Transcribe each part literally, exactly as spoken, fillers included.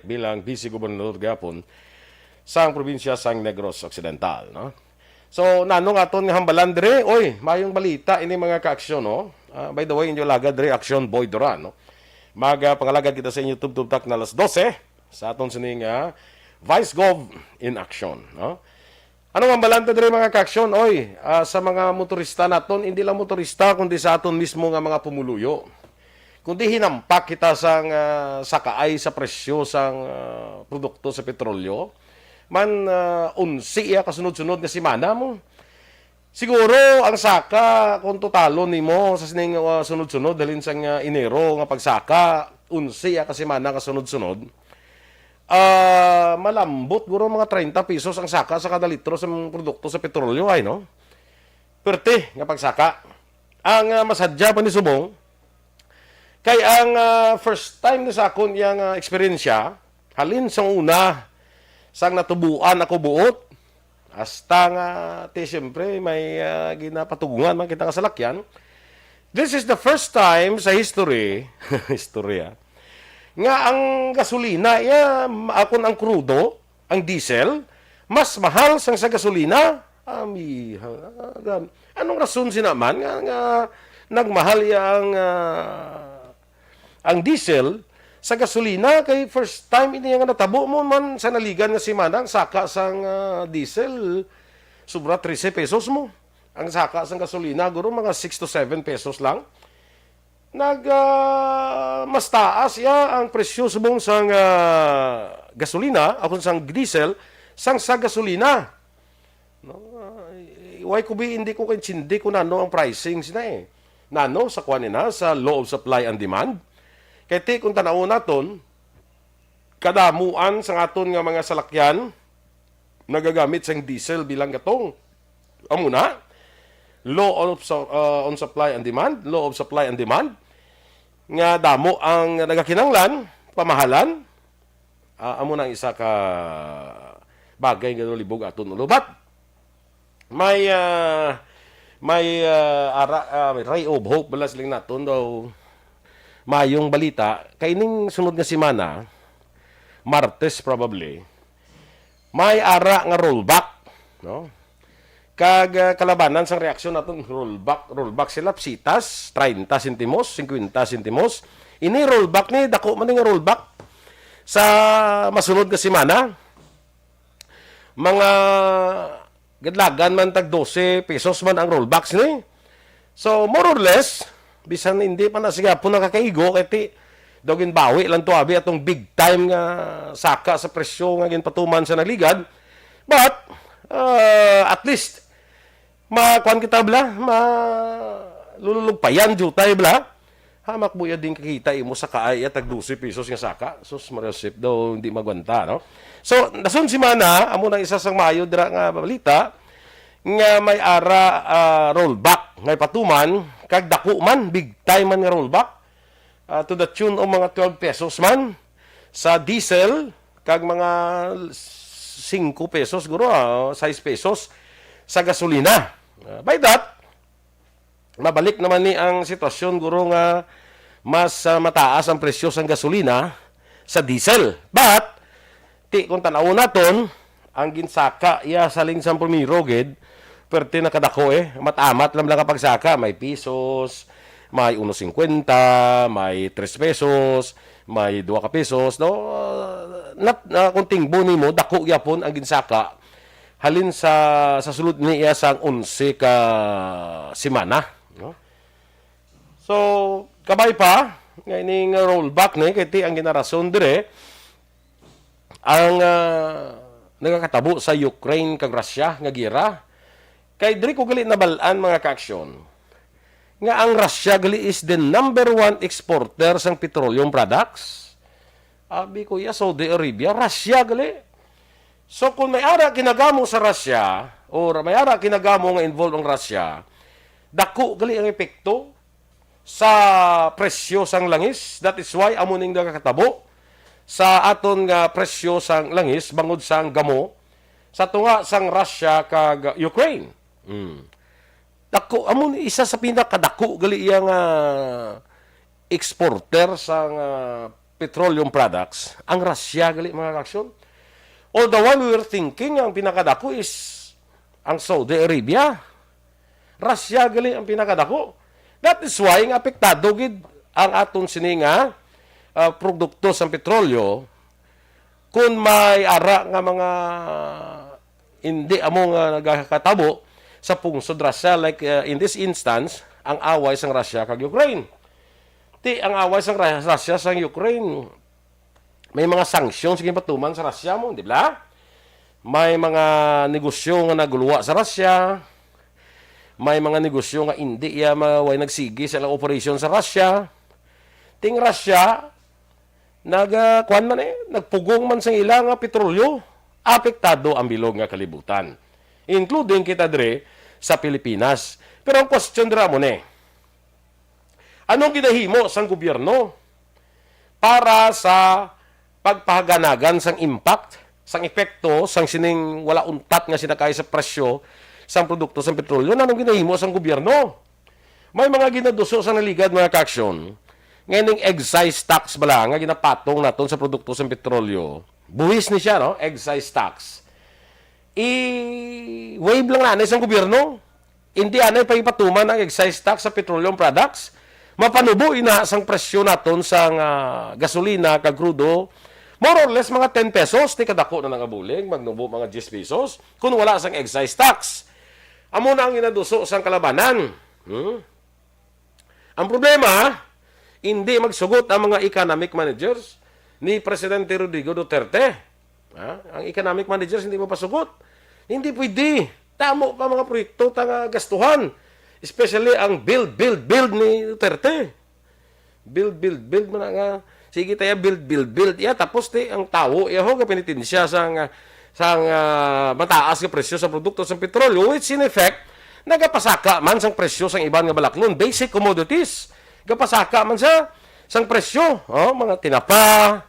bilang Vice Gobernador gihapon sang probinsya sang Negros Occidental, no? So, nano nga aton nga hambalan diri? Oy, mayong balita ini, mga kaaksyon, no? Ah, by the way, inyo alagad diri, Aksyon Boy Duran, no? Mag, ah, pangalagad kita sa inyo tubtob takna alas dose sa aton sini nga Vice Gov in Action, no? Ano ang balanta diri, mga kaaksyon? Oy, ah, sa mga motorista naton, hindi lang motorista, kundi sa aton mismo nga mga pumuluyo. Kundi hinampak kita sang, ah, sakaay sa presyo sang, ah, produkto sa petrolyo. Man, ah, onse iya kasunod-sunod nga semana mo. Siguro ang saka, kung totalon nimo sa sining, ah, sunod-sunod, halin sang, ah, Enero nga pagsaka, onse iya ka semana kasunod-sunod. Ah, malambot guro mga treinta pesos ang saka sa kada litro sa mga produkto sa petrolyo, ay, no? Perte nga pagsaka. Ang, ah, masadya pa ni subong, kay ang, ah, first time ni sa akon iyang, ah, eksperyensya, halin sa una, sang natubuan ako buot, hasta nga, ti, siyempre, may, ah, ginapatugungan man kita nga salakyan. This is the first time sa history, history, ah, nga ang gasolina, iya, akon ang krudo, ang diesel, mas mahal sang sa gasolina. Amiha, ah, grabe. Anong rason sina man nga, nga nagmahal iya ang, ah, ang diesel sa gasolina? Kay first time ini nga natabo mo man sa naligan nga semana, ang saka sang, ah, diesel, sobra trese pesos mo. Ang saka sang gasolina, guro, mga six to seven pesos lang. Nag, ah, mas taas iya ang presyo subong sang, ah, gasolina, akon sang diesel, sang sa gasolina. No? Ah, why ko bi, hindi ko kaintindi kung nano ang pricing sina, eh. Nano sa kuan nina, sa law of supply and demand? Kay ti, kung tanawon naton, kadamuan sang aton nga mga salakyan nagagamit sang diesel bilang gatong. Amo na, law of su-, uh, on supply and demand, law of supply and demand, nga damo ang nagakinahanglan, pamahalan, ah, amo na ang isa ka bagay nga libog aton ulo. But may, ah, may, ah, ara, ah, may ray of hope bala siling naton daw. Mayong balita, kay ning sunod nga semana, Martes probably, may ara nga rollback, no? Kag, ah, kalabanan sang reaksyon naton, rollback, rollback sila, psitas, treinta sentimos, cincuenta sentimos. Ini rollback ni, dako man ni nga rollback sa masunod nga semana. Mga gadlagan man tag dose pesos man ang rollbacks ni. So, more or less, bisan hindi pa na siya po nakakaigo, kay ti, daw ginbawi lang to, abi, atong big time nga saka sa presyo nga ginpatuman sa nagligad. But, uh, at least, ma-, kuwan kita, bla, ma-, lululugpayan, jutay, bla. Hamak mo iya din kakita imo sa kaay iya tag dose pesos nga saka. Sus, Maria Josep daw hindi magwanta, no? So, nasun semana, amo na isa sang maayo dira nga balita, nga may ara, ah, rollback, may patuman, kag dako man, big time man nga rollback, ah, to the tune of mga twelve pesos man sa diesel, kag mga singko pesos, guro, ah, sais pesos sa gasolina. Ah, by that, mabalik naman ni ang sitwasyon, guro, nga mas, ah, mataas ang presyo sang gasolina sa diesel. But, ti, kung tanawon naton, ang ginsaka iya sa lingsang primero gid, perte na kadako, eh. Amat-amat lang lang ang pagsaka. May pisos, may uno cincuenta, may tres pesos, may dua ka pesos, no? Ah, nat-, ah, kung tingbo nimo, dako gyapon ang ginsaka halin sa, sa sulod niya sang onse ka semana, no? So, kabay pa nga ining rollback ni, kay ti ang ginarason dire ang, ah, nagakatabo sa Ukraine kag Russia nga giyera. Kay diri ko gali nabal-an, mga kaaksyon, nga ang Russia gali is the number one exporter sang petroleum products. Abi ko, iya, Saudi Arabia, Russia gali. So, kung may ara kinagamo sa Russia, or may ara kinagamo nga involved ang Russia, dako gali ang epekto sa presyo sang langis. That is why amo ning nagakatabo sa aton nga presyo sang langis bangod sang gamo sa tunga sang Russia kag Ukraine. Mm. Dako, amo ni isa sa pinakadako gali iya nga exporter sang, ah, petroleum products ang Russia gali, mga kaaksyon. All the while we were thinking nga ang pinakadako is ang Saudi Arabia. Russia gali ang pinakadako. That is why nga apektado gid ang aton sini nga, ah, produkto sang petrolyo kung may ara nga mga hindi amo nga nagakatabo sa pungsod Russia, like, uh, in this instance, ang away sang Russia kag Ukraine. Ti ang away sang Ra-, Russia sang Ukraine, may mga sanction sa ginpatuman sa Russia mo, di ba? May mga negosyo nga naguluwa sa Russia. May mga negosyo nga hindi iya ma-, way nagsigi sa ilang operasyon sa Russia. Ting Russia, nag, ah, kuwan man eh, nagpugong man sa ila nga petrolyo, apektado ang bilog nga kalibutan, including kita dire sa Pilipinas. Pero ang question dira mo ni, anong ginahimo sang gobyerno para sa pagpahaganagan sang impact, sang epekto sang sining wala untat nga sinakay sa presyo sang produkto sang petrolyo? Anong ginahimo sang gobyerno? May mga ginaduso sa naligad, mga kaaksyon, nga ining excise tax bala nga ginapatong naton sa produkto sa petrolyo. Buhis ni siya, no? Excise tax. I-waive lang na ni sang gobyerno. Hindi anay pagipatuman ang excise tax sa petroleum products. Mapanubo ina sang presyo naton sang, ah, gasolina kag krudo. More or less mga ten pesos, ti kadako na nga bulig, magnubo mga diyes pesos kung wala sang excise tax. Amo na ang ginaduso sang kalabanan. Hmm? Ang problema, hindi magsugot ang mga economic managers ni Presidente Rodrigo Duterte. Ha? Ang economic managers hindi mapasugot. Hindi pwede. Damo pa mga proyekto ta nga gastuhan. Especially ang build, build, build ni Duterte. Build, build, build man na nga. Sige, taya, build, build, build. Ya, tapos ti ang tawo, ya ho, ga penitensya sang, sang, ah, mataas nga presyo sa produkto sa petrolyo, which in effect, nagapasaka man sang presyo sang iban nga balaklon, basic commodities. Gapasaka man sa sang presyo, oh, mga tinapa,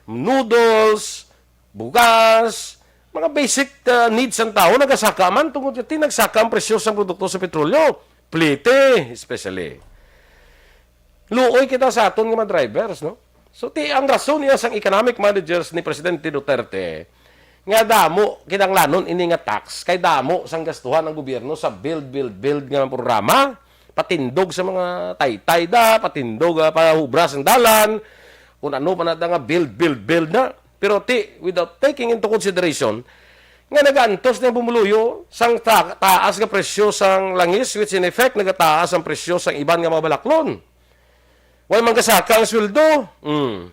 noodles, bugas, mga basic, ah, needs sang tawo nagasaka man tungod kay nagsaka ang presyo sang produkto sa petrolyo, plite especially. Luoy kita sa aton nga mga drivers, no? So, ti ang rason niya sang economic managers ni Presidente Duterte nga damo kinahanglanon ini nga tax kay damo sang gastuhan ang gobyerno sa build, build, build nga programa, patindog sa mga taytay da, patindog, ah, pahubra sang dalan, kung ano pa na nga build, build, build na. Pero ti, without taking into consideration nga nagaantos na ang pumuluyo sang ta-, taas nga presyo sang langis, which in effect nagataas ang presyo sang iban nga mga balaklon. Way man gasaka ang sweldo. Hmm.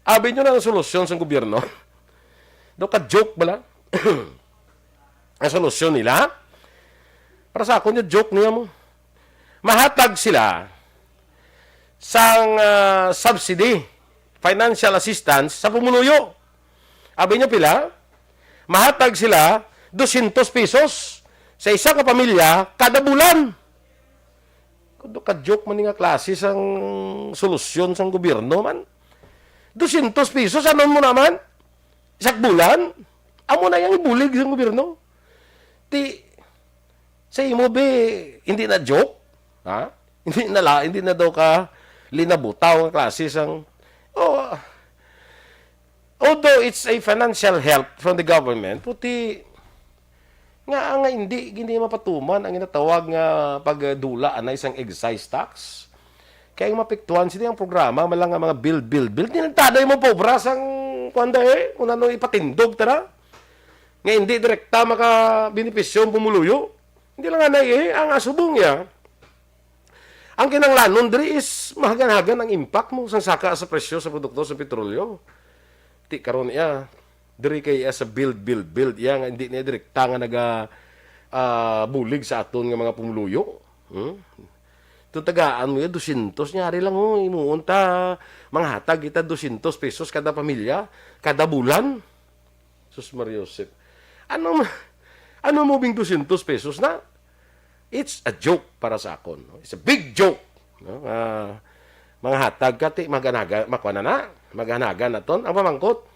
Abi nyo na ang solusyon sang gobyerno. Do ka joke bala? Ang solusyon nila? Para sa akon yung joke niya mo. Mahatag sila sang, ah, subsidy, financial assistance sa pumuluyo. Abi nyo pila? Mahatag sila dosyentos pesos sa isa ka pamilya kada bulan. Kundo ka-joke man ni nga klase sang solusyon sang gobyerno man. Dosyentos pesos, ano mo naman? Isak bulan? Amo na yang ibulig sang gobyerno. Ti, sa imo, be, hindi na joke? Ha? Hindi na la, hindi na daw ka linabutaw nga klase sang, oh, although it's a financial help from the government, puti, nga, nga hindi gini mapatuman ang ginatawag nga pagdula anay sang excise tax. Kay ang mapiktuhan sini ang programa, malang nga mga build, build, build. Di lang taday mo pobra sang, kuwan da eh, kung ano ipatindog tara. Nga hindi direkta makabenepisyo ang pumuluyo. Hindi lang anay eh, ang asubong niya. Ang kinanglanon diri is mahagan-hagan ang impact mo sang saka sa presyo sa produkto sa petrolyo. Ti karon iya, diri kay iya sa build, build, build iya nga hindi niya direkta nga naga, ah, bulig sa aton nga mga pumuluyo. Hmm? Tong tagaan mo iya dosyentos, nyari lang, oh, imuon ta, manghatag kita dosyentos pesos kada pamilya, kada bulan. Sus Maria Josep. Ano ma-, ano mo bing dosyentos pesos na? It's a joke para sa akon, no? It's a big joke, no? Ah, manghatag ka, ti, maganaga, makuha na na. Maganaga naton. Ang pamangkot,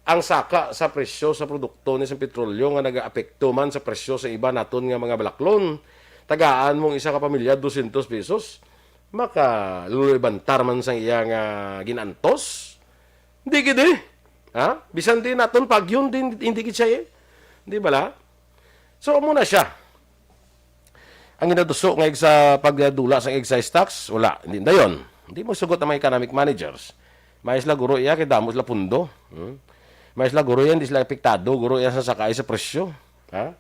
ang saka sa presyo sa produkto ni sa petrolyo nga nagaapekto man sa presyo sa iba naton nga mga balaklon. Tagaan mong isa ka pamilya dosyentos pesos, makaluloy bantar man sang iya nga ginantos. Hindi gid eh. Ha? Bisan di naton pagyon din, hindi gid siya eh. Di bala? So, amo na siya. Ang ginaduso nga sa pagdula sa excise tax, wala. Hindi dayon. Hindi mo sugot ang mga economic managers. May sila guro iya, kay damo sila pundo. Hmm? May sila guro yan, hindi sila apektado. Guro yan sa sakay sa presyo. Ha?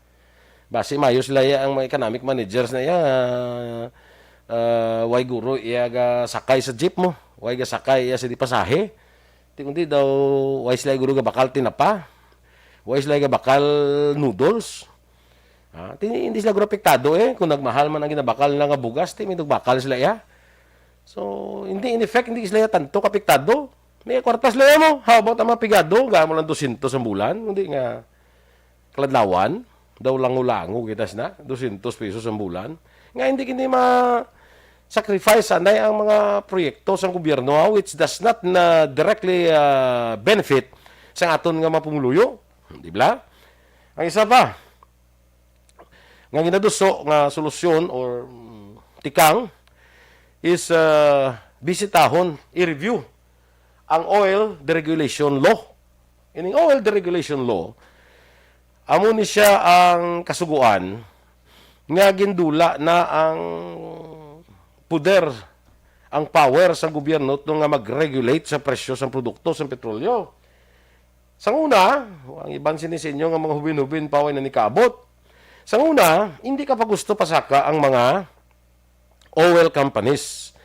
Basi mayo sila iya ang mga economic managers na iya. Ah, way guro iya ga sakay sa jeep mo. Way ga sakay iya sa di pasahe. Ti kundi daw, way sila guro ga bakal tinapa. Way sila ga bakal noodles. Ah, ti, hindi sila guro apektado eh. Kung nagmahal man ang ginabakal na nga bugas, ti may nagbakal sila iya. So, hindi, in effect, hindi sila tanto kapiktado. May kwartas sila mo. How about ang mga pigado? Gamo lang dosyentos ang bulan. Hindi nga kaladlawan. Daw lango-lango kita na. Dosyentos pesos ang bulan. Nga hindi kini ma-sacrifice anay ang mga proyekto sa gobyerno, ah, which does not na directly ah, benefit sa aton nga mga pumuluyo. Di ba? Ang isa pa, nga ginaduso nga solusyon or mm, tikang is uh, bisitahon, i-review ang oil deregulation law. Ining oil deregulation law, amo ni siya ang kasuguan nga gindula na ang poder, ang power sa gobyerno to nga mag-regulate sa presyo sa produkto sa petrolyo. Sang una, ang iban sini sa inyo nga mga hubin-hubin pa way na nikabot. Sang una, hindi ka pa gusto pasaka ang mga oil companies.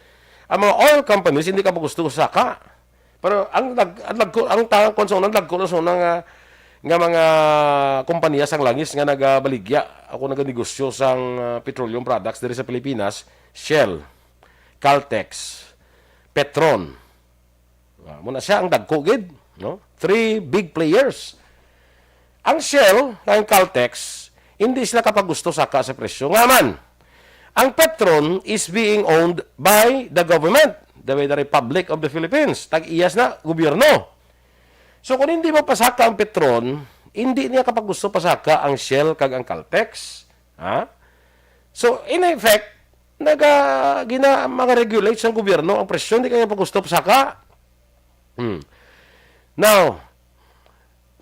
Ang mga oil companies, hindi ka pa gusto saka. Pero ang lag, ang lagko, ang tangan ko sa una, ang lagko na sa una nga, nga mga kompanya sang langis nga nagabaligya. Ako naganegosyo sang ah, petroleum products diri sa Pilipinas, Shell, Caltex, Petron. Ah, muna siya ang dagko gid, no? Three big players. Ang Shell, ang Caltex, hindi sila kapagusto saka sa presyo. Nga man, ang Petron is being owned by the government, the, by the Republic of the Philippines. Tag-iyas na, gobyerno. So kung hindi mo pasaka ang Petron, hindi niya kapagusto pasaka ang Shell kag ang Caltex. Ha? So in effect, naga gina mga regulate sang gobyerno ang presyo, hindi kaya pagusto pasaka. Hmm. Now,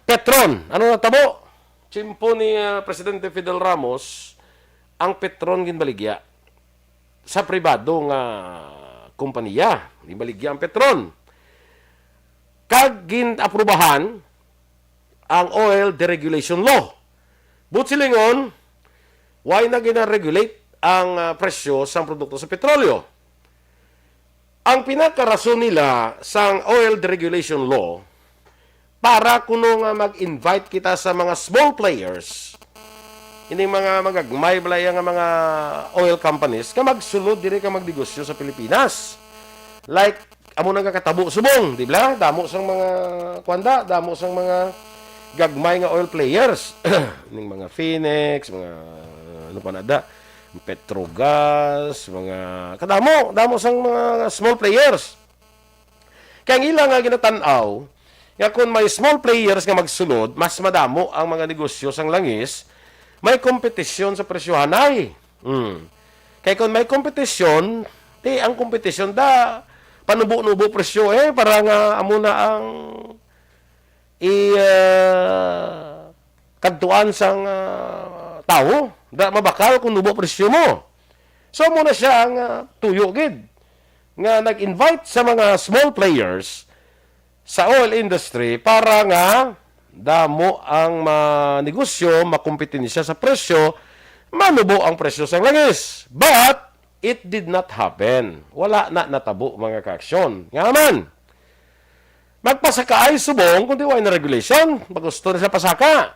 Petron, ano natabo? Tiyempo ni ah, Presidente Fidel Ramos, ang Petron ginbaligya sa pribado nga kompanya. Ginbaligya ang Petron. Kag gin-aprubahan ang oil deregulation law. Buot silingon, why na gina-regulate ang ah, presyo sang produkto sa petrolyo? Ang pinakarason nila sang oil deregulation law para kuno nga mag-invite kita sa mga small players, ining mga magagmay bala iya nga mga oil companies nga magsulod diri ka magnegosyo sa Pilipinas. Like amo na nga katabo subong, di ba? Damo sang mga kuanda, damo sang mga gagmay nga oil players. Ning mga Phoenix, mga ano pa na da, Petrogas, mga kadamo, damo sang mga small players. Kay ang ila nga ginatan-aw nga kung may small players nga magsulod, mas madamo ang mga negosyo sang langis, may kompetisyon sa presyohanay. Mm. Kay kung may kompetisyon, ti ang kompetisyon da panubo-nubo presyo eh para nga amo na ang i ah, kadtuan sang ah, tawo, da mabakal kung nubo presyo mo. So mo na siya ang ah, tuyo gid nga nag-invite sa mga small players sa oil industry para nga damo ang manegosyo, makompetensya sa presyo, manubo ang presyo sang langis. But it did not happen. Wala na natabo, mga kaaksyon. Nga man, magpasakaay subong kung di way na regulation, magusto na sa pasaka.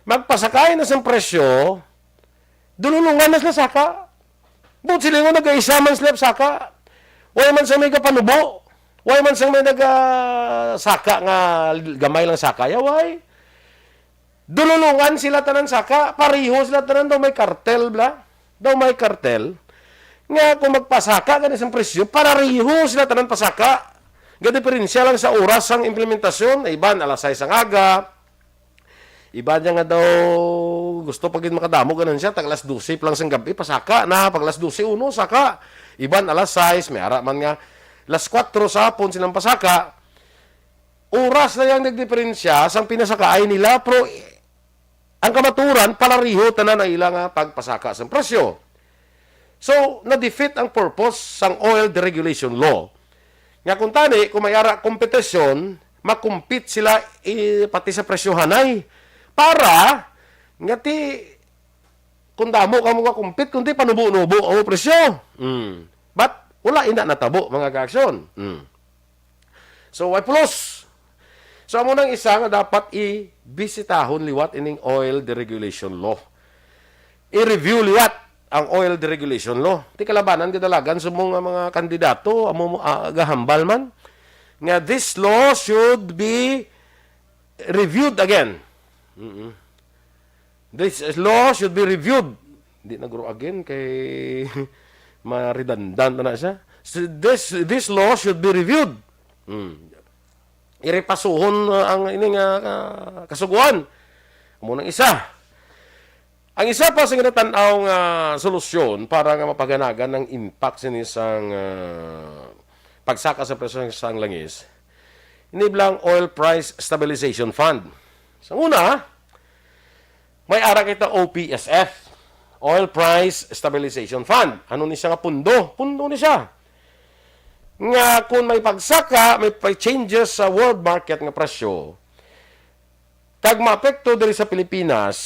Magpasakaay na sa presyo, dululungan na sila saka. Buot silingon nagaisa man sila saka. Way man sa may kapanubo. Way man sa may nagasaka nga gamay lang saka. Yaway. Dululungan sila tanan saka. Pareho sila tanan daw may kartel, bla. Daw may kartel. Nga kung magpasaka gani sang presyo, pareho sila tanan pasaka. Gadiperensya lang sa oras sang implementasyon. Iban alas sais ang aga, iban niya nga daw gusto pa gid makadamo ganansya, tag alas dose pa lang sang gab-i, pasaka na, pag alas dose uno, saka. Iban alas sais, may ara man nga alas kuwatro sa hapon silang pasaka. Oras na yang nagdiperensya sang pinasakaay nila, pero ang kamaturan, palariho tanan ang ila nga pagpasaka sang presyo. So, na-defeat ang purpose sang oil deregulation law. Nga kung tani, kung may ara kompetisyon, makumpit sila, eh, pati sa presyohanay. Para, nga ti, kung damo ka mo kakumpit, kundi panubo-nubo ang presyo. Mm. But, wala ina natabo, mga kaaksyon. Mm. So, way pulos. So, amo nang isa nga dapat ibisitahon liwat ining oil deregulation law. I-review liwat ang oil deregulation law. Ti kalabanan kadalagan sa mga, mga kandidato, amo, ah, gahambal man nga this law should be reviewed again. Mm-mm. This law should be reviewed. Di na guro again kay ma-redundant na siya. So, this, this law should be reviewed. Hmm. Irepasuhon, uh, ang ini nga, uh, kasuguan. Amo nang isa. Ang isa pa sa ginatan-aw nga solusyon para nga mapaganagan ang impact sini sang, uh, pagsaka sa presyo sang langis, ini bala ang Oil Price Stabilization Fund. Sa una, may ara kita O P S F, Oil Price Stabilization Fund. Ano ni siya nga pundo? Pundo ni siya. Nga kung may pagsaka, may pa-, changes sa world market nga presyo, kag maapekto diri sa Pilipinas,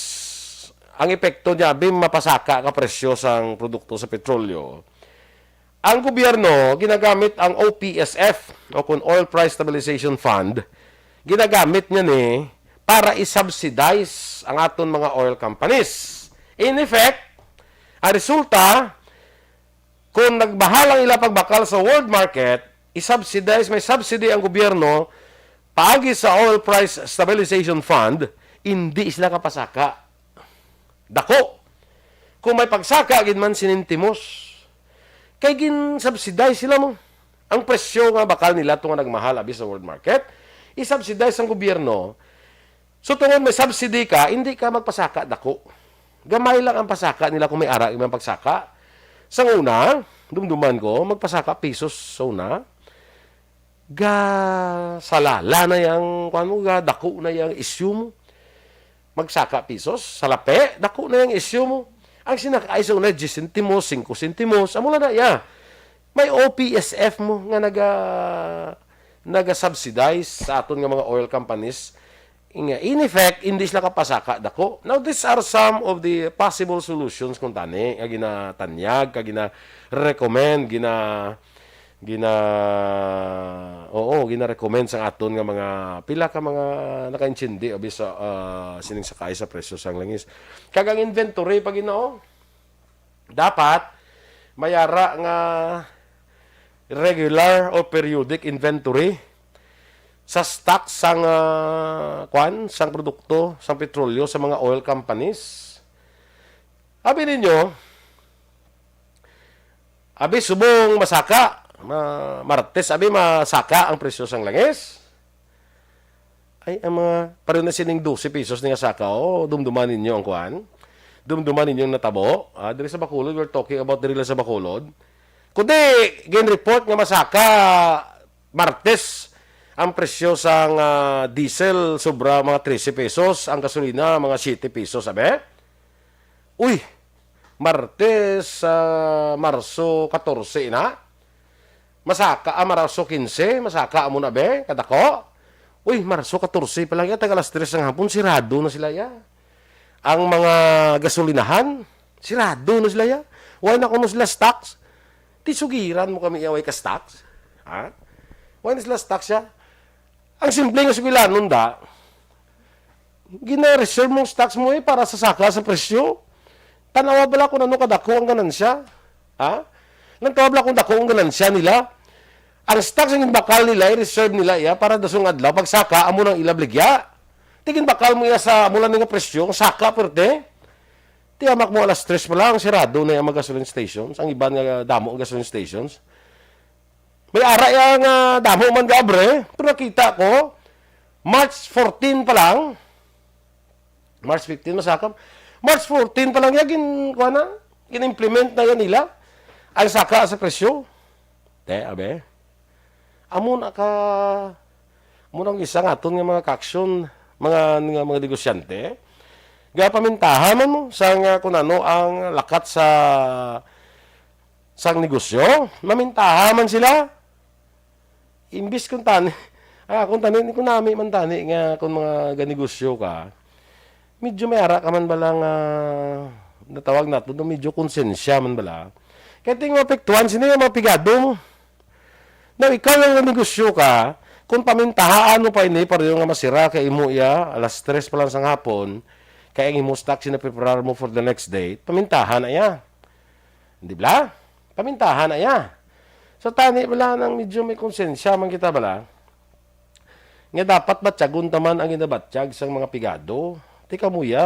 ang epekto niya, abi mapasaka ka presyo sang produkto sa petrolyo. Ang gobyerno ginagamit ang O P S F o kun Oil Price Stabilization Fund, ginagamit niya ni para i-subsidize ang aton mga oil companies. In effect, ang resulta, kung nagmahal ang ila pagbakal sa world market, i-subsidize, may subsidy ang gobyerno paagi sa Oil Price Stabilization Fund, hindi sila kapasaka. Dako. Kung may pagsaka gid man sinintimos, kay gin-subsidize sila mo. Ang presyo nga bakal nila tungod nagmahal abi sa world market, i-subsidize ang gobyerno. So, tungod may subsidy ka, hindi ka magpasaka dako. Gamay lang ang pasaka nila kung may ara man pagsaka. Sa una, dumduman ko, magpasaka pesos sa una. Gasalala na yang, kuwan mo, ga dako na yang issue mo. Magsaka pesos, salapi, dako na yang issue mo. Ang sinakaay sa una, diyes sentimos, singko sentimos, amo lang na, ya. May O P S F mo nga naga-, naga-subsidize sa aton nga mga oil companies. Nga, in effect, hindi sila kapasaka dako. Now, these are some of the possible solutions kung tani, nga ginatanyag, ka gina-recommend, gina-, gina-, oo, gina-recommend sa aton nga mga, pila ka mga nakaintindi, abi sa, ah, sining sakay sa presyo sang langis. Kag ang inventory, pa, Ginoo, dapat may ara nga regular o periodic inventory sa stock sang, ah, kwan, sang produkto, sang petrolyo, sa mga oil companies. Abi ninyo, abi subong masaka, ma-, Martes, abi masaka ang presyo sang langis. Ay, ang mga, pareho na sining dose pesos ni nga saka, oh, dumduman ninyo ang kuan. Dumduman ninyo ang natabo. Ah, diri sa Bacolod, we're talking about diri lang sa Bacolod. Kundi, gin-report nga masaka Martes ang presyo sang, ah, diesel, sobra mga trese pesos, ang gasolina, mga siyete pesos, sabi? Uy, Martes, ah, Marso katorse na. Masaka, ah, Marso kinse, masaka amo na, be, kadako. Uy, Marso katorse pa lang ya, tag alas tres ng hapon, sirado na sila ya. Ang mga gasolinahan, sirado na sila ya. Wala na kuno sila stocks. Ti sugiran mo kami ya, way ka stocks? Ha? Wala na sila stocks ya. Ang simple nga sugilanon da, gina-reserve mong stocks mo, eh, para sa saka sa presyo. Tanawa bala kung ano kadako ang ganansya. Ha? Lantawa bala kung dako ang ganansya nila. Ang stocks ang bakal nila, i-reserve nila iya para dasong adlaw. Pag saka, amo nang ila baligya. Ti ginbakal mo iya sa mula nga presyo, ang saka, perte. Ti amak mo alas tres pa lang, sirado na yung mga gasoline stations. Ang iban nga damo ang gasoline stations. May ara iya nga damo man gaabre, pero nakita ko, March fourteen pa lang, March fifteen, masakam. March fourteen pa lang, ya, gin-, kuha na, gin-implement na yan nila. Ang saka sa presyo. Te, abe. Amo na ka, Murang isa nga aton nga mga kaaksyon, mga, nga mga negosyante, gapamintahan man mo sa nga kung ano ang lakat sa, sang negosyo, mamintahan man sila. Imbis kung tani, ah, kung tani, kung nami man tani nga kung mga ganegosyo ka, medyo may ara ka man bala nga natawag nato, no, medyo konsensya man bala. Kaya ting maapektuhan sini nga mga pigado mo. Now, ikaw nga negosyo ka, kung pamintahaan mo pa ini, pareho nga masira kay imo iya, alas tres pa lang sang hapon, kay ang imo stock sinapreparar mo for the next day, pamintahan na iya. Di ba? Pamintahan na iya. So, tani bala nang medyo may konsensya man kita bala, nga dapat batyagon ta man ang ginabatyag sang mga pigado. Ti kamuya,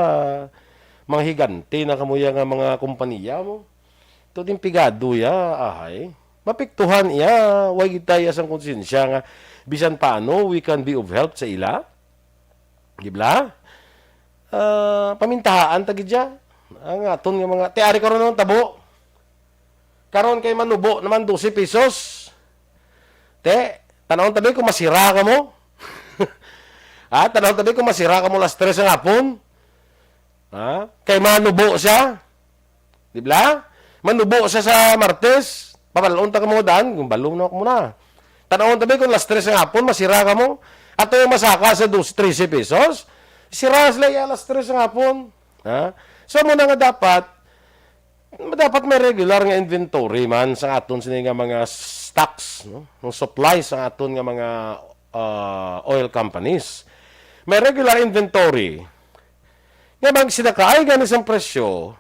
mga higante na kamuya nga mga kompanya mo. Ito din pigado ya, ahay. Mapiktuhan iya, way gid ta iya sang konsensya nga bisan paano we can be of help sa ila. Di ba? Ah, pamintahaan ta gid siya. Ang aton nga mga, ti ari karon ang tabo. Karon kay manubo naman dose pesos. Te, tanawon tabi kung masira ka mo. Ha? Tanawon tabi kung masira ka mo alas tres ang hapon. Ha? Kay manubo siya. Di ba? Manubo siya sa Martes. Pabalon ta ka mo daan. Kung balon na ako muna. Tanawon tabi kung alas tres ang hapon, masira ka mo. Ato yung masaka sa dos, trese pesos. Sira sila iya alas tres ang hapon. Ha? So, muna nga dapat, dapat may regular nga inventory man sa aton sini nga mga stocks, no? Ang supply sa aton nga mga, ah, oil companies. May regular inventory. Nga bang sinakaay gani sang presyo,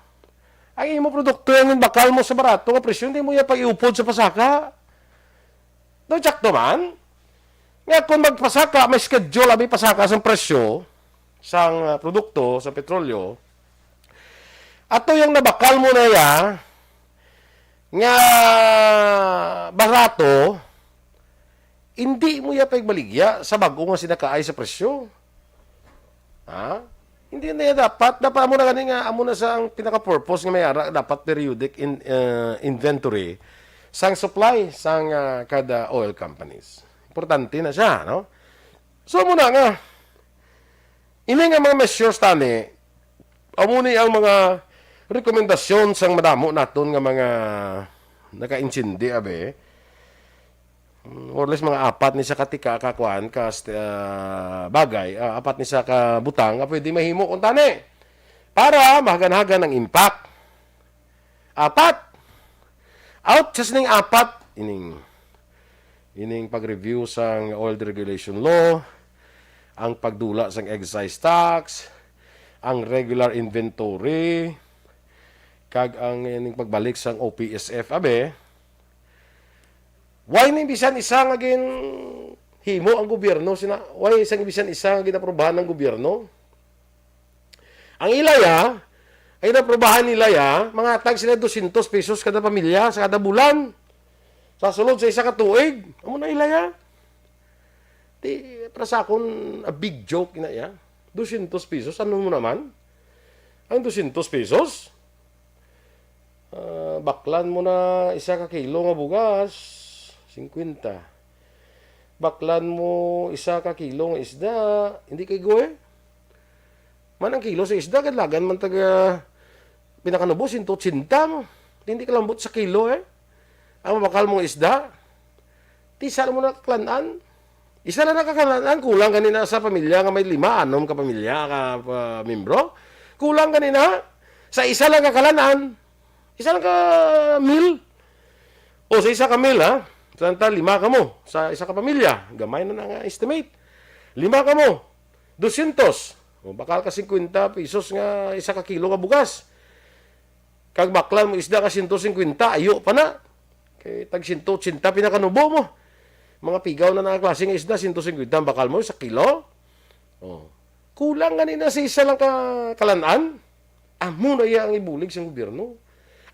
ang imo produkto ang bakal mo sa barato nga presyo, hindi mo iya pag-iupod sa pasaka. No, tsakto man. Nga kung magpasaka, may schedule, abi pasaka sang presyo sang, ah, produkto, sa petrolyo, ato yung nabakal mo na ya, nga barato, hindi mo ya pagbaligya sa bag-o nga sinakaay sa presyo. Ha? Hindi na ya dapat. Dapat amo na gani nga, amo na sa ang pinaka-purpose nga may ara, dapat periodic in, uh, inventory sang supply sang, uh, kada oil companies. Importante na siya, no? So, amo na nga, ini nga mga measures tani, amo ni ang mga rekomendasyon sang madamo naton nga mga nakaintindi, abi. More or less mga apat ni sa katika, kakuan, ka, ah, bagay, ah, apat ni sa kabutang nga pwede mahimo kung tani para mahagan-hagan ang impact. Apat. Out sa sining apat, ining, ining pag-review sang oil deregulation law, ang pagdula sang excise tax, ang regular inventory, kag ang ining pagbalik sang O P S F, abi. Why ni bisan isa nga ginhimo ang gobyerno sina? Why sang bisan isa nga ginaprobahan ng gobyerno? Ang ilaya, ay naprobahan nila ya, mangatag sila dosyentos pesos kada pamilya sa kada bulan. Sa sulod sa isa ka tuig, amo na ilaya. Di, para sa akon, a big joke na ya. Dosyentos pesos, ano mo naman? Ang dosyentos pesos, ah, baklan mo na isa ka kilo nga bugas, singkwenta. Baklan mo isa ka kilo nga isda, hindi kay goy. Man ang kilo sa isda, kadlagan man taga pinakanubo, sento ochenta mo. Hindi kalambot sa kilo, eh. Ang mabakal mo nga isda, ti isa lang mo nakakalan-an. Isa lang nakakalan-an, kulang gani na sa pamilya nga may lima, anom ka pamilya, ka, ah, membro. Kulang gani na sa isa lang kakalan-an. Isa lang ka meal. O sa isa ka meal, ha? Sa ta, lima ka mo sa isa ka pamilya. Gamay na na nga estimate. Lima ka mo. Dosyentos. O, bakal ka singkwenta pesos nga isa ka kilo nga bugas. Kag baklan mo isda nga sento singkwenta, ayo pa na. Kay tag sento ochenta pinakanubo mo. Mga pigaw na nga klase nga isda, sento singkwenta ang bakal mo sa kilo. Oh. Kulang gani na sa isa lang ka kalan-an. Amo na iya ang ibulig sa gobyerno.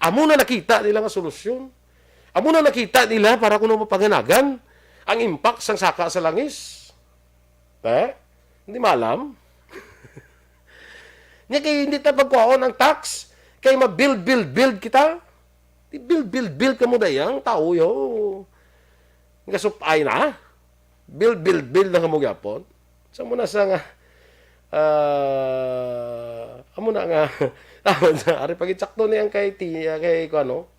Amo na nakita nila nga solusyon. Amo na nakita nila para kuno mapanganagan ang impact sang saka sa langis. Eh? Hindi maalam. Nya kay hindi ta pagkuhaon ang tax, kay ma-build, build, build kita. Di build, build, build kamo dayang tao yo. Gasupay na. Build, build, build na kamo gyapon. Sa mo na sa nga, ah, amo na nga, tawag sa, ari pag-itsakto ni ang kay ti-, ah, kay, kuano,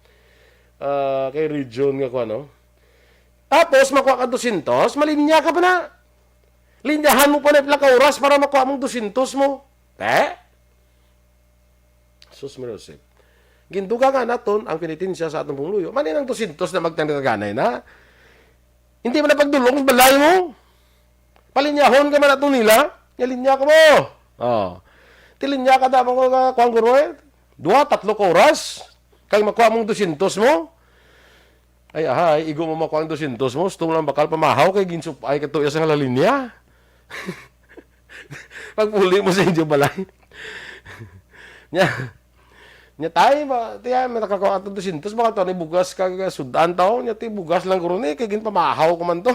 ah, kay region nga, kuano. Tapos, makuha ka dosyentos, malinya ka pa na. Linyahan mo pa na pila ka oras para makuha mong dosyentos mo. Te? Sus, Maria Josep. Ginduga nga naton ang penitensya sa atong pumuluyo. Mani nang dosyentos na magtanggaganay na. Hindi man na pagdulong sa balay mo. Palinyahon ka man ato nila. Nga linya ka mo. Oh. Tilinya ka da mo nga kuwang guro eh. Dua, tatlo ka oras. Kay makuha mong dosyentos mo. Ay, aha, ay, igo mo makuha ang dosyentos mo. Gusto mo lang bakal pamahaw kay ginsupay ka to iya sa nga linya. Pagpuli mo sa inyo balay. Nya, nya tayo ba, tiya, may nakakuha ka dosyentos, baka to, ni bugas ka, ka sudan tao, nya ti bugas lang guro ni, kay ginpamahaw ko man to.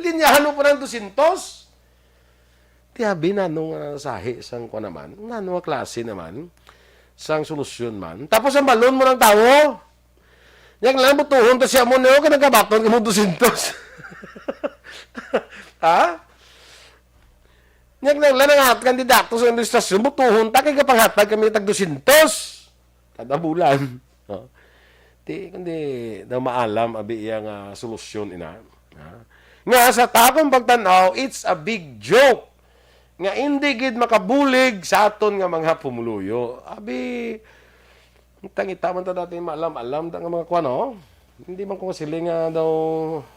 Linyahan mo pa ng dosyentos? Tiya, bi, nano nga sahi sang kwa naman? Nano nga klase naman? Sang solusyon man? Tapos ang balon mo ng tao? Yang lang butuhon to siya mo niyo, ka nagkabaton ka mo dosyentos. Ha? Yang lang lang ang hat-, kandidato sa administrasyon, butuhon ta kay kapanghatag kami tag dosyentos kada bulan. Oh. Ti, kundi daw maalam abi iya nga solusyon ina. Ha? Nga sa takong pagtan-aw, it's a big joke nga indi gid makabulig sa aton nga mga pumuluyo. Abi, ngita-ngita man ta dati maalam-alam ta nga mga kwan, oh. Hindi man ko sili nga daw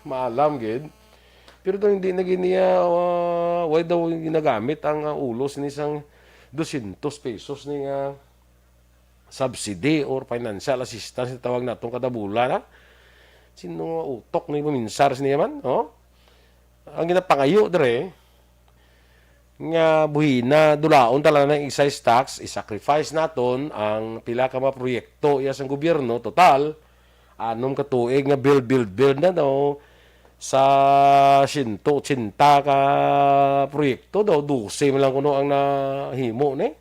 maalam gid. Pero daw hindi na gid niya, ah, why daw ginagamit ang, ah, ulo sini sang dosyentos pesos ni nga subsidy or financial assistance na tawag naton kada bulan, ha? Sino nga utok ni paminsar sini man, oh? Ang ginapangayo dire, nga buhina, dulaon talaga ng excise tax, i-sacrifice naton ang pila ka mga proyekto iya sang gobyerno. Total, anom ka tuig nga build, build, build na daw sa siyento otsinta ka proyekto daw, dose man lang kuno ang nahimo ni.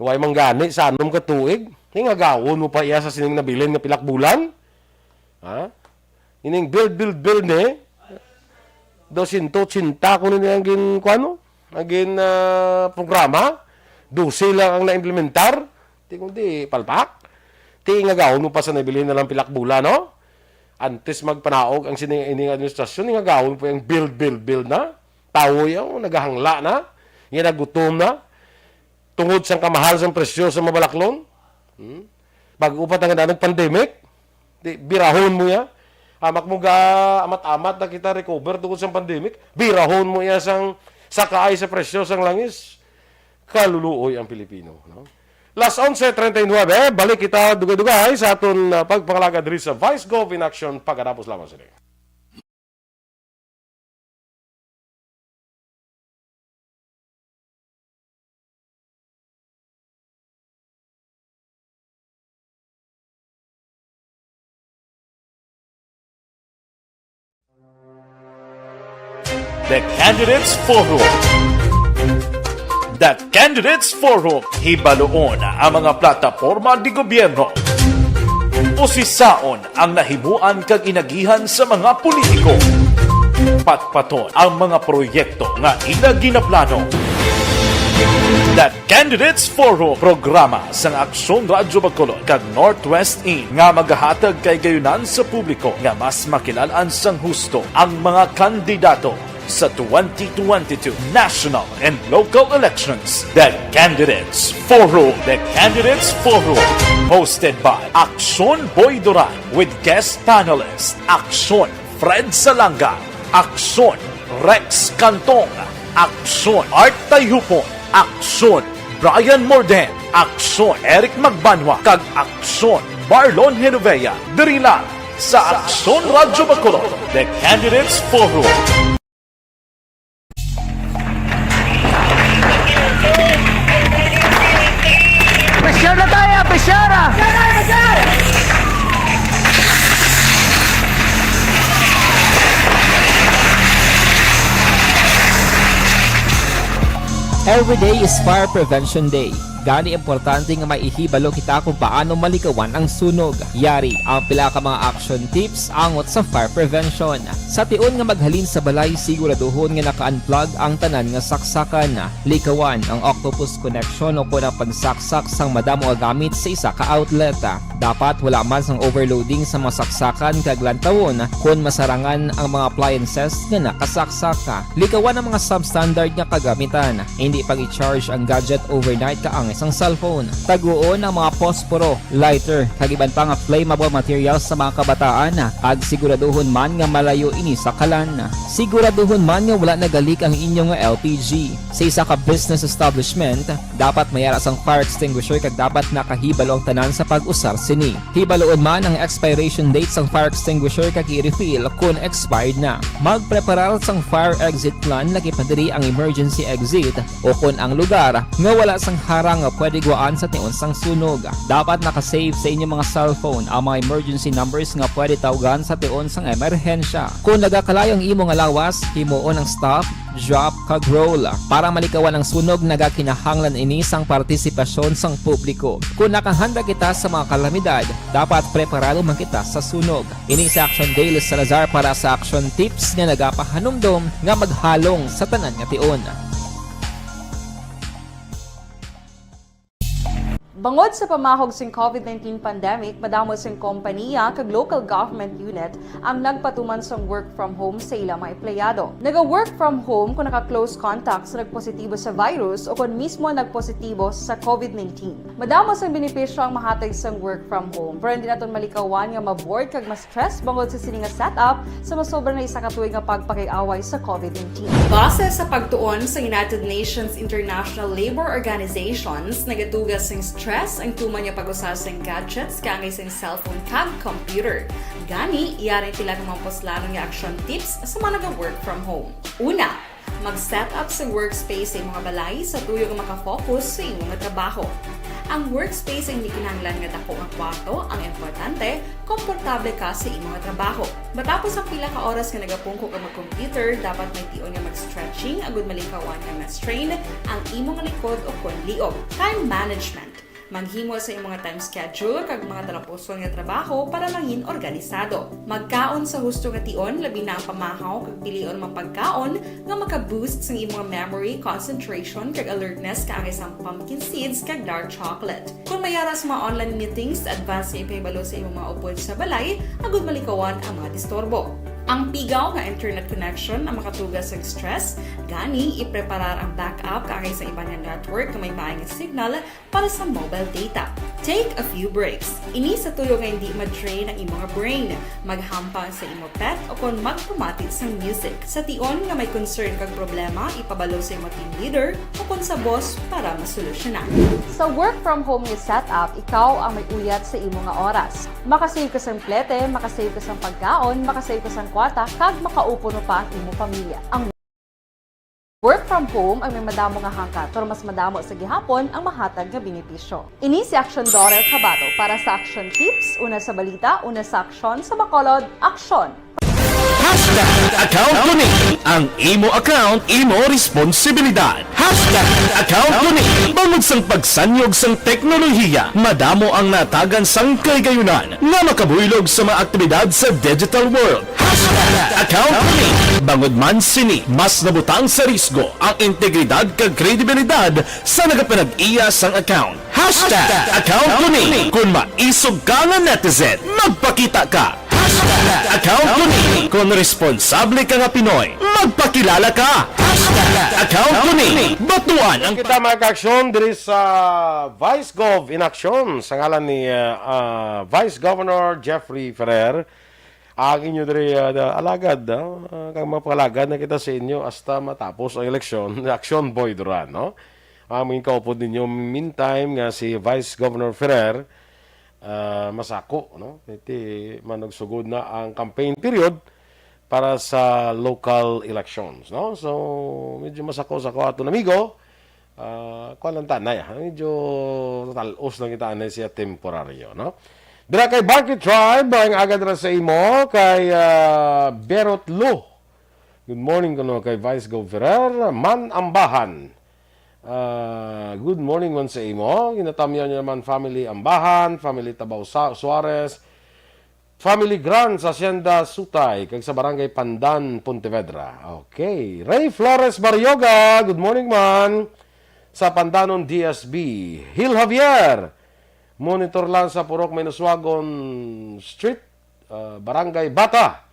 Way man gani sa anom ka tuig, kay ngagawon mo pa iya sa sining nabilin nga pila ka bulan? Ha? Ining build, build, build ni, dosyentos otsinta kuno ni ang gin-, kuano? Ang gin, ah, programa, dose lang ang naimplementar. Ti kundi palpak. Ti ngagawon mo pa sa nabilin na lang pila ka bulan, no? Antes magpanaog ang sini, ining administrasyon, ngagawon pa yung build, build, build na. Tawo yung nagahangla na, yung nagutom na. Tungod sang kamahal sang presyo sa mga balaklon. Hmm? Bag-o pa ta nga nag-pandemic, di, birahon mo ya. Amak mo ga, amat-amat na kita recover tungod sang pandemic, birahon mo ya sang sakaay sa presyo sang langis. Kaluluoy ang Pilipino, no? Las onse treinta y nueve, balik kita dugay-dugay sa aton, ah, pagpangalaga diri sa Vice Gov in Action pagkatapos lamang sini. The Candidates Forum. The Candidates Forum, hibaluon ang mga plataporma di gobyerno. Usisaon ang nahimuan kag inagihan sa mga politiko. Patpaton ang mga proyekto nga ila ginaplano. The Candidates Forum, programa sang Aksyon Radyo Bacolod kag Northwest In nga magahatag kay gayunan sa publiko nga mas makilal-an sang husto ang mga kandidato sa twenty twenty-two national and local elections. The Candidates Forum. The Candidates Forum. Hosted by Aksyon Boy Duran with guest panelist Aksyon Fred Salanga, Aksyon Rex Cantong, Aksyon Art Tayhupon, Aksyon Brian Morden, Aksyon Eric Magbanwa, kag Aksyon Marlon Genovea. Diri lang sa Aksyon Radyo Bacolod, The Candidates Forum. Pressure na tayo, pressure! Every day is Fire Prevention Day. Gani, importante nga maihibalo kita kung paano malikawan ang sunog. Yari ang pila ka mga action tips angot sa fire prevention. Sa tion nga maghalin sa balay, siguraduhon nga naka-unplug ang tanan nga saksakan. Likawan ang octopus connection o kon ang pagsaksak sang madamo nga gamit sa isa ka outlet. Dapat wala man sang overloading sa mga saksakan kag lantawon kon masarangan ang mga appliances nga nakasaksak. Likawan ang mga substandard nga kagamitan. Hindi pag-i-charge ang gadget overnight kaangay sang cellphone. Taguon ang mga posporo, lighter, kag iban pa nga flammable materials sa mga kabataan, kag siguraduhon man nga malayo ini sa kalan. Siguraduhon man nga wala nagalik ang inyo nga L P G. Sa isa ka business establishment, dapat may ara sang fire extinguisher kag dapat nakahibalo ang tanan sa pag-usar sini. Hibaluon man ang expiration date sang fire extinguisher kag i-refill kon expired na. Magpreparar sang fire exit plan, lakip na diri ang emergency exit o kon ang lugar nga wala sang harang nga pwede gwaan sa tion sang sunog. Dapat naka-save sa inyo mga cellphone ang mga emergency numbers nga pwede tawgan sa tion sang emerhensya. Kon nagakalayo ang imo nga lawas, himuon ang stop, drop, kag roll. Para malikawan ang sunog, nagakinahanglan ini sang partisipasyon sang publiko. Kon nakahanda kita sa mga kalamidad, dapat preparado man kita sa sunog. Ini si Action Dale Salazar para sa Action Tips nga nagapahanumdom nga maghalong sa tanan nga tion. Bangod sa pamahog sing covid nineteen pandemic, madamo sing kompaniya kag local government unit ang nagpatuman sang work from home sa ila mga empleyado. Naga-work from home kung naka-close contact sa nagpositibo sa virus o kon mismo nagpositibo sa covid nineteen. Madamo sang benepisyo ang mahatag sang work from home, pero hindi naton malikawan nga ma-bored kag ma-stress bangod sa sini nga setup sa masobra na isa ka tuig nga pagpakig-away sa covid nineteen. Base sa pagtuon sa United Nations International Labour Organizations, nagatuga sing stress ang tuman nga pag-usa sing gadgets kaangay sing cellphone kag computer. Gani, yari ang pila ka mga puslanon nga action tips sa mga naga-work from home. Una, mag-set up sa workspace sa imo nga balay sa tuyo nga makafocus sa imo nga trabaho. Ang workspace ang hindi kinahanglan nga dako nga kwarto, ang importante, komportable ka sa imo nga trabaho. Matapos ang pila ka oras nga nagapungko ka mag-computer, dapat may tion nga mag-stretching agud malikawan nga ma-strain ang imo nga likod o kon liog. Time management. Maghimo sa imo nga time schedule kag mga talapuson nga trabaho para mangin organisado. Magkaon sa husto nga tion, labi na ang pamahaw kag pilion nga pagkaon nga maka-boost sang imo nga memory, concentration, kag alertness kaangay sang pumpkin seeds kag dark chocolate. Kon may ara sa mga online meetings, advance nga ipahibalo sa imo mga upod sa balay agud malikawan ang mga disturbo. Ang pigaw nga internet connection ang makatuga sa stress, gani ipreparar ang backup kaangay sa iban nga network nga may maay nga signal para sa mobile data. Take a few breaks. Ini sa tuyo nga hindi ma-drain ang imo nga brain. Maghampang sa imo pet o kon magpamati sang music. Sa tion nga may concern kag problema, ipabalo sa imo team leader o kon sa boss para masolusyonan. Sa work from home nga setup, ikaw ang may uyat sa imo nga oras. Makasave ka sang plete, makasave ka sang pagkaon, makasave ka sang kwarta, kag makaupo pa ang imo pamilya. Ang work from home ang may madamo nga hangkat, pero mas madamo sa gihapon ang mahatag nga benepisyo. Ini si Action Daughter Kabato para sa Action Tips, una sa balita, una sa aksyon, sa Bacolod, aksyon! Hashtag account ko ni. Ang imo account, imo responsibilidad. Hashtag account ko ni. Bangod sang pagsanyog sang teknolohiya, madamo ang natagan sang kahigayunan nga makabuylog sa mga aktibidad sa digital world. Hashtag account ko ni. Bangod man sini, mas nabutang sa risgo ang integridad kag kredibilidad sa nagapanag-iya sang account. Hashtag account ko ni. Kung maisog ka nga netizen, magpakita ka. Hashtag account ko ni. Kung responsable ka nga Pinoy, magpakilala ka. Hashtag account ko ni. Batuan ang Kita, mga ka-aksyon, diri sa Vice Gov in Action sa ngalan ni, uh, uh, Vice Governor Jeffrey Ferrer. Ang inyo diri, uh, alagad, uh, kag mga pangalagad na kita sa inyo hasta matapos ang eleksyon, Action Boy Duran, no? Ang mga kaupod ninyo, meantime, nga si Vice Governor Ferrer, ah, masako, no? Iti manugsugod na ang campaign period para sa local elections, no? So, medyo masako sa ko aton amigo. Ah, kuwan lang tanay, ah. Medyo talos lang kita anay siya temporaryo, no? Dira kay Barky Tribe, ang agad ra sa imo kay, ah, Berot Lu. Good morning kuno kay Vice Gov Ferrer, Man Ambahan. Ah, good morning man sa imo. Ginatamyaw niya naman family Ambahan, family Tabaw Sa-, Suarez, family Gran sa Hacienda Sutay, kag sa Barangay Pandan, Pontevedra. Okay. Ray Flores Barrioga, good morning man. Sa Pandanon D S B. Hil Javier, monitor lang sa Purok Mainuswagon Street, ah, Barangay Bata.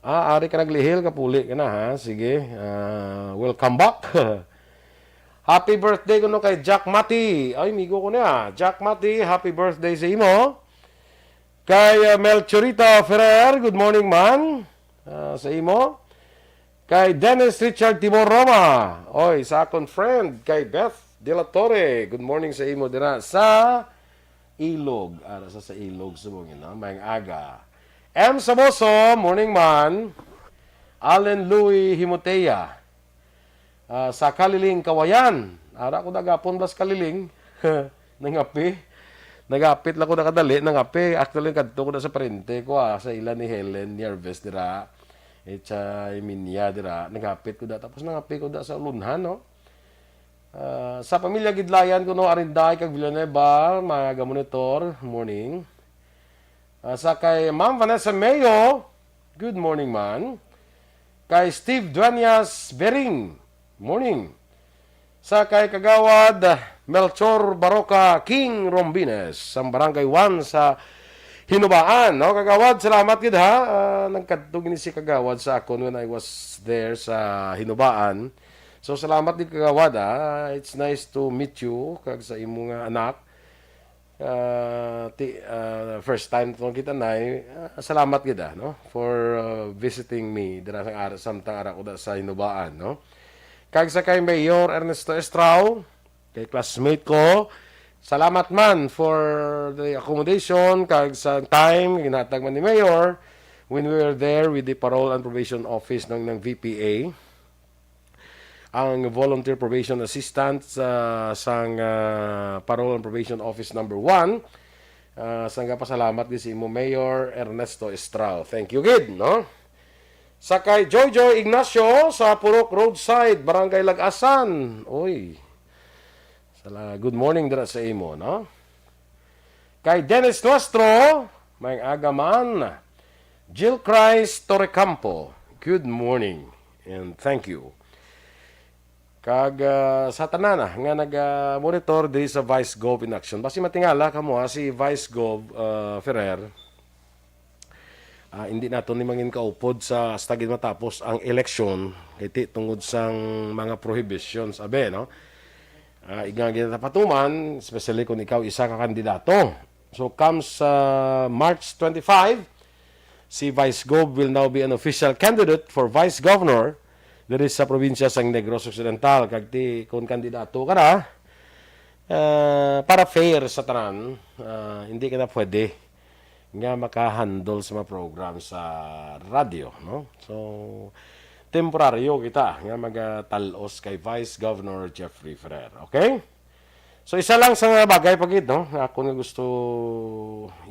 Ah, ari ka naglihil, kapuli ka na, ha? Sige, ah, welcome back. Happy birthday kuno kay Jack Mati. Ay, migo ko niya. Jack Mati, happy birthday sa imo. Kay, ah, Melchorita Ferrer, good morning, man. Ah, sa imo. Kay Dennis Richard Timor Roma. Oy, sa akon friend, kay Beth De La Torre. Good morning sa imo dira sa Ilog. Ara sa, sa Ilog, subong yun, no? Mayang aga. M Saboso, morning, man. Allen Louis Himotea. Ah, sa Kaliling, Kawayan. Ara ko nagapon blas Kaliling. Nangape. Nagapit lang ko nakadali, nangape. Actually, kadto ko na sa parente ko, ah, sa ila ni Helen Nieves dira. It's, ah, Emilia dira. Nagapit ko da. Tapos nangape ko da sa ulunhan, no? Ah, sa pamilya Gidlayan ko, no, Arinday kag Villanueva, mga monitor, morning. Ah, sa kay Ma'am Vanessa Mayo, good morning, man. Kay Steve Dueñas Bering, morning. Sa kay Kagawad Melchor Baroka King Rombines, sa Barangay one sa Hinubaan, no? Kagawad, salamat gid, ha. Ah, nagkadto gini si Kagawad sa akon when I was there sa Hinubaan. So, salamat gid, Kagawad, ha. It's nice to meet you, kag sa imo nga anak. Ah, ti-, ah, first time to kita, Nay. Ah, salamat gid, ah, no, for, ah, visiting me dira sa ara-, samtang ara ko da sa Hinubaan, no. Kag sa kay Mayor Ernesto Estrao, kay classmate ko, salamat man for the accommodation kag sa time nga ginhatag man ni Mayor when we were there with the Parole and Probation Office ng, ng V P A. Ang Volunteer Probation Assistant sa, sang, ah, Parole and Probation Office Number One. Ah, sang gapasalamat gid sa imo, Mayor Ernesto Estrao. Thank you gid, no? Sa kay Joyjoy Ignacio sa Purok Roadside, Barangay Lagasan. Oy. Sala-, good morning dira sa imo, no? Kay Dennis Nuestro, may aga man. Jill Christ Torrecampo, good morning and thank you. Kag, ah, sa tanan, ah, nga nag, ah, monitor diri sa Vice Gov in Action. Basi matingala kamo, ah, si Vice Gov, ah, Ferrer. Ah, hindi nato ni mangin kaupod sa hasta gid matapos ang eleksyon, kay ti tungod sang mga prohibitions, abi, no? Ah, igna gid ta patuman, especially kung ikaw isa ka kandidato. So, comes, ah, March twenty-five, si Vice Gov will now be an official candidate for Vice Governor diri sa probinsya sang Negros Occidental. Kag ti, kung kandidato ka na, ah, para fair sa tanan, ah, hindi ka na pwede nga makahandle sa mga program sa radyo, no? So, temporaryo kita nga magatal-os kay Vice Governor Jeffrey Ferrer, okay? So, isa lang sa mga bagay pa gid, no, nga ako nga gusto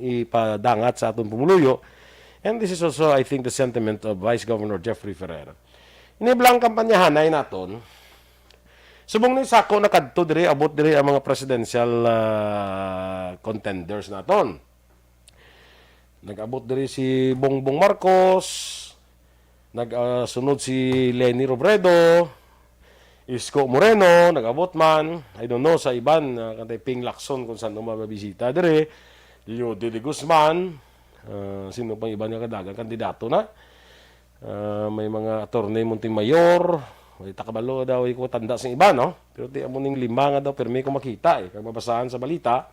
ipadangat sa aton pumuluyo. And this is also, I think, the sentiment of Vice Governor Jeffrey Ferrer. Ini bala ang kampanyahanay naton. Subong ni sako nakadto diri, abot diri ang mga presidential, ah, contenders naton. Nag-abot diri si Bongbong Marcos, nag, ah, sunod si Leni Robredo, Isko Moreno, nag-abot man. I don't know sa iban, ah, kantay Ping Lacson kung saan mababisita diri. Leody de Guzman, ah, sino pang iban nga kadagang kandidato na? Ah, may mga attorney Montemayor, may takabalo daw, iko tanda sa iba, no? Pero ti amo ning lima nga daw, pirmi ko makita, eh, kag mabasahan sa balita.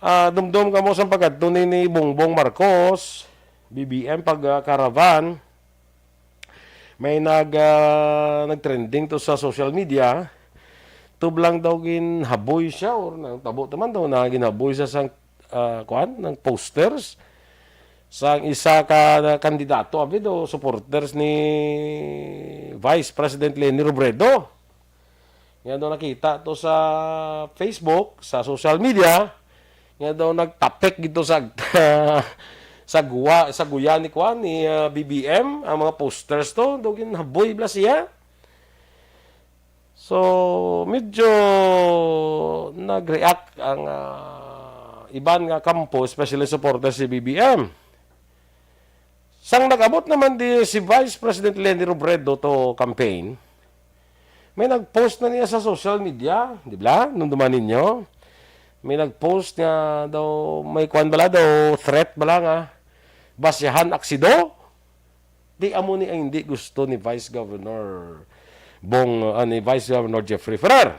Ah, dumdum kamo sa pagkadto ni, ni Bongbong Marcos, B B M pag, ah, caravan. May nag, ah, nag-trending to sa social media. Tublang daw ginhaboy siya or nang tabo naman daw na ginhaboy siya sang, ah, kuan, ng posters sang isa ka kandidato, abi daw, supporters ni Vice President Leni Robredo. Nga daw nakita to sa Facebook, sa social media, nga daw nagtapik dito sa, sa guwa, sa guya ni kuan, ni, ah, B B M, ang mga posters to, daw ginhaboy bala siya. So, medyo nag-react ang, ah, iban nga kampo, especially supporters si B B M. Sang nag-abot naman di si Vice President Leni Robredo to campaign, may nag-post na niya sa social media, di ba? Nung duman ninyo, may nag-post nga daw, may kwan bala daw, threat bala nga, basyahan aksido. Di amo ni ang hindi gusto ni Vice Governor Bong, ah, ni Vice Governor Jeffrey Ferrer.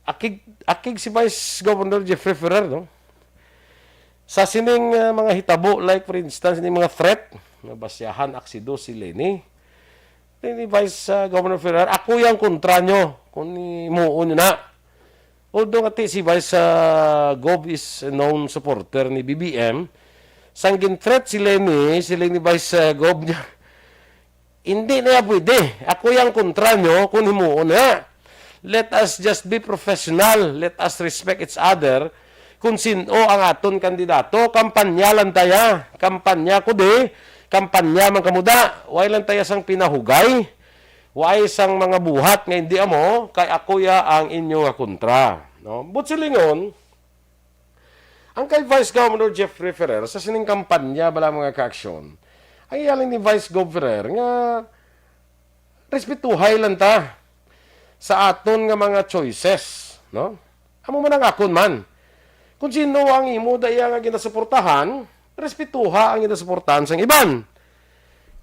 Akig, akig si Vice Governor Jeffrey Ferrer, no? Sa sining, ah, mga hitabo, like for instance, ni mga threat, nga basyahan aksido si Leni. Ni, ni Vice, ah, Governor Ferrer, ako yang kontra nyo kung himuon nyo na. Although nga ti si Vice, ah, Gov is a known supporter ni B B M, sang gin-threat si Leni, si Leni Vice, ah, Gov niya, hindi na ya pwede. Ako yang kontra nyo kung himuon na. Let us just be professional. Let us respect each other. Kung sin-o ang aton kandidato, kampanya lang taya. Kampanya ko di, kampanya man kamuda. Why lang taya sang pinahugay? Why sang mga buhat nga hindi amo? Kay ako ya ang inyo nga kontra. No? But silingon, ang kay Vice Governor Jeffrey Ferrer, sa sining kampanya bala mga ka-aksyon, ang iyaling ni Vice Gov Ferrer nga respetuhay lang ta sa aton nga mga choices, no? Amo man ang akon man. Kung sino ang imo daya nga ginasuportahan, respetuha ang ginasuportahan sang iban.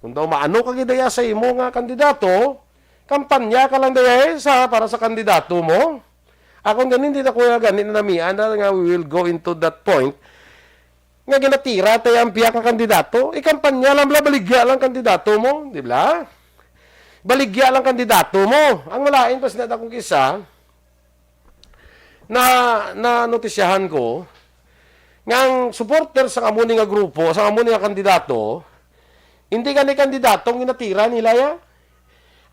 Kung daw maano ka gid daya sa imo nga kandidato, kampanya ka lang daya, eh, sa, para sa kandidato mo. Akon ganin, di na ko gani na namian na nga we will go into that point nga ginatira tayo ang pihak nga kandidato. Ikampanya lang bala, baligya lang kandidato mo, di ba? Baligya lang kandidato mo. Ang malain pa sila akong kisa, na, na notisyahan ko nga ang supporter sa amo ni nga grupo, sa amo ni nga kandidato, hindi gani kandidato ang ginatira nila ya.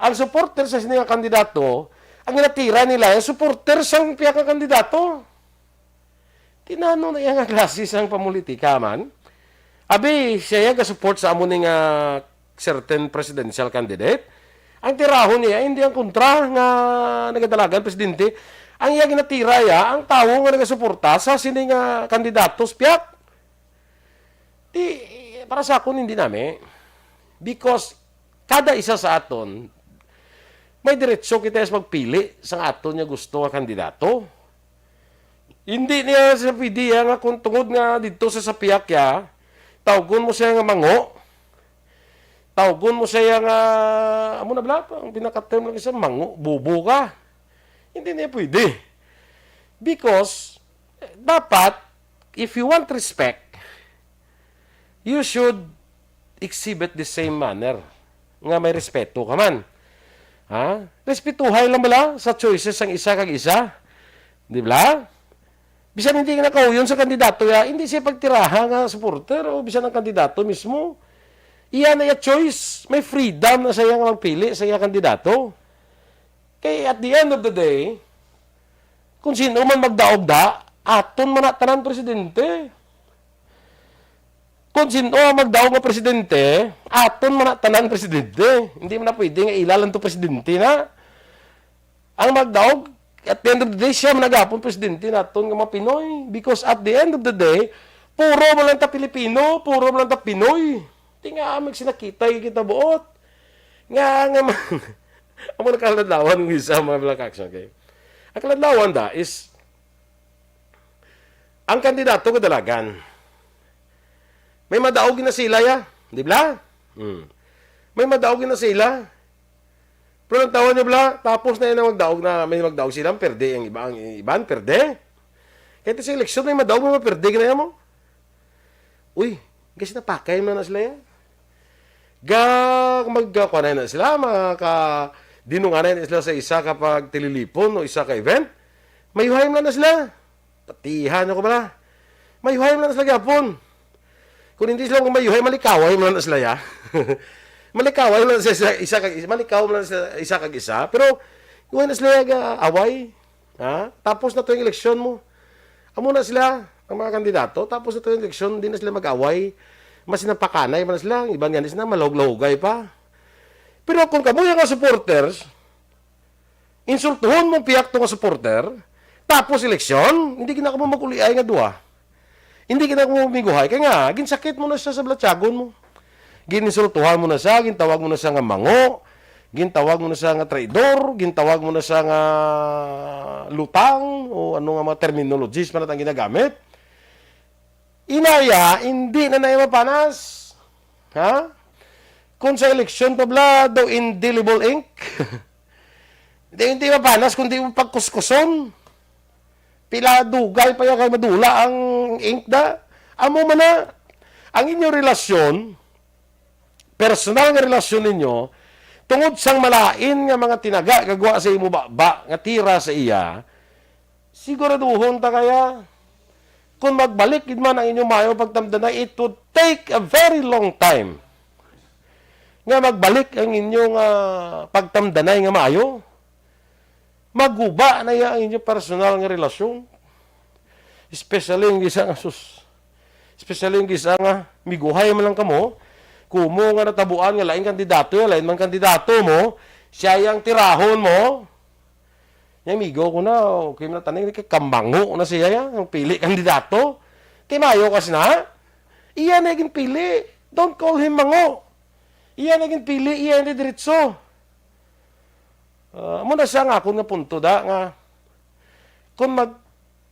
Ang supporter sa sini nga kandidato, ang ginatira nila ya, supporter sang pihak nga kandidato. Tinano na iya nga klase sang pamulitika man? Abi, siya ya ga-support sa amo ni nga certain presidential candidate. Ang tirahon niya, hindi ang kontra nga nagadalagan presidente. Ang iya ginatira ya, ang tawo nga nagasuporta sa sini nga kandidato sa pihak. Di, para sa akon, hindi nami. Because kada isa sa aton, may diretso kita sa magpili sa aton nga gusto nga kandidato. Hindi niya sa pwede ya nga kung tungod nga dito sa, sa pihak ya, tawgon mo siya nga mango. Tawgon mo siya nga, amo na bala, ang pinaka-term lang isa, mango, bobo ka. Hindi niya pwede. Because, dapat, if you want respect, you should exhibit the same manner nga may respeto ka man. Ha? Respetuhay lang bala sa choices sang isa kag isa. Di ba? Bisan hindi ka nakauyon sa kandidato, ya, hindi siya pagtiraha nga supporter o bisan ang kandidato mismo. Iya na iya choice. May freedom na siya nga magpili sa iya kandidato. Kay at the end of the day, kung sino man magdaog da, aton man na tanan presidente. Kung sino ang magdaog nga presidente, aton man na tanan presidente. Hindi man na pwede nga ila lang to presidente na. Ang magdaog, at the end of the day, siya man na gihapon presidente naton nga mga Pinoy. Because at the end of the day, puro man lang ta Pilipino, puro man lang ta Pinoy. Di nga, may sinakitay kita buot. Nga, nga man, amo na kaladlawan ng isa, mga Black Action, okay? Ang kaladlawan da is, ang kandidato kadalagan, may madaog na sila, ya. Di ba? Hmm. May madaog na sila. Pero ang tawag niya, bala, tapos na yun ang magdaog na, may magdaog sila, perde ang iba, ang iban, perde. Kaya sa eleksyon, may madaog, may perde ka na yan mo. Uy, kasi napakay mo na sila yan. Ga, magkakuanay na sila, makadinunganay na sila sa isa ka pagtililipon o isa ka event. Mayuhay mo na sila. Patihan ako bala. Mayuhay mo na sila gyapon. Kung hindi sila mayuhay, malikaway mo na sila, ya. Malikaway mo na sila isa, isa kag isa. Malikaw mo na sila isa kag isa. Pero, iwan na sila ga away. Ha? Tapos na to yung eleksyon mo. Amo na sila, ang mga kandidato. Tapos na to yung eleksyon, di na sila mag-away. Mas sinapakanay man sila. Ang iban nga sila, malahugay pa. Pero kung kamo yung mga supporters, Insultuhon mo ang pihak to nga supporter, tapos eleksyon, hindi gid na kamo mag-uliay nga duha. Hindi gid na kamo miguhay. Kay nga, ginsakit mo na siya sa balatyagon mo. Gininsultuhan mo na siya, gintawag mo na siya nga mango, gintawag mo na siya nga traidor, gintawag mo na siya nga lutang, o ano nga mga terminologies pa na ang ginagamit. Inaya, hindi na na mapanas. Ha? Kung sa eleksyon pa bala, daw indelible ink. Hindi, hindi mapanas, kundi mo pagkuskuson. Pila dugay pa yan kay madula ang ink da. Amo man na, ang inyong relasyon, personal nga relasyon ninyo, tungod sang malain nga mga tinaga kagwa sa imo baba nga tira sa iya, siguraduhon ta kaya, kung magbalik gid man ang inyong maayo pagtamdanay, it would take a very long time nga magbalik ang inyong ah, pagtamdanay nga maayo. Maguba na iya ang inyong personal nga relasyon. Especially yung isa nga sus. Especially yung isa nga miguhay man lang kamo. Kumo nga natabuan nga lain kandidato, ya, lain man kandidato mo, siya yang tirahon mo. Yung amigo ko na, okay man taning kay kamango na siya ya, ang pili kandidato. Kay mayo kasi na, iya na yung pili. Don't call him mango. Iya na yung pili, iya na diretso. Ah, amo na siya nga akon nga punto da nga kung mag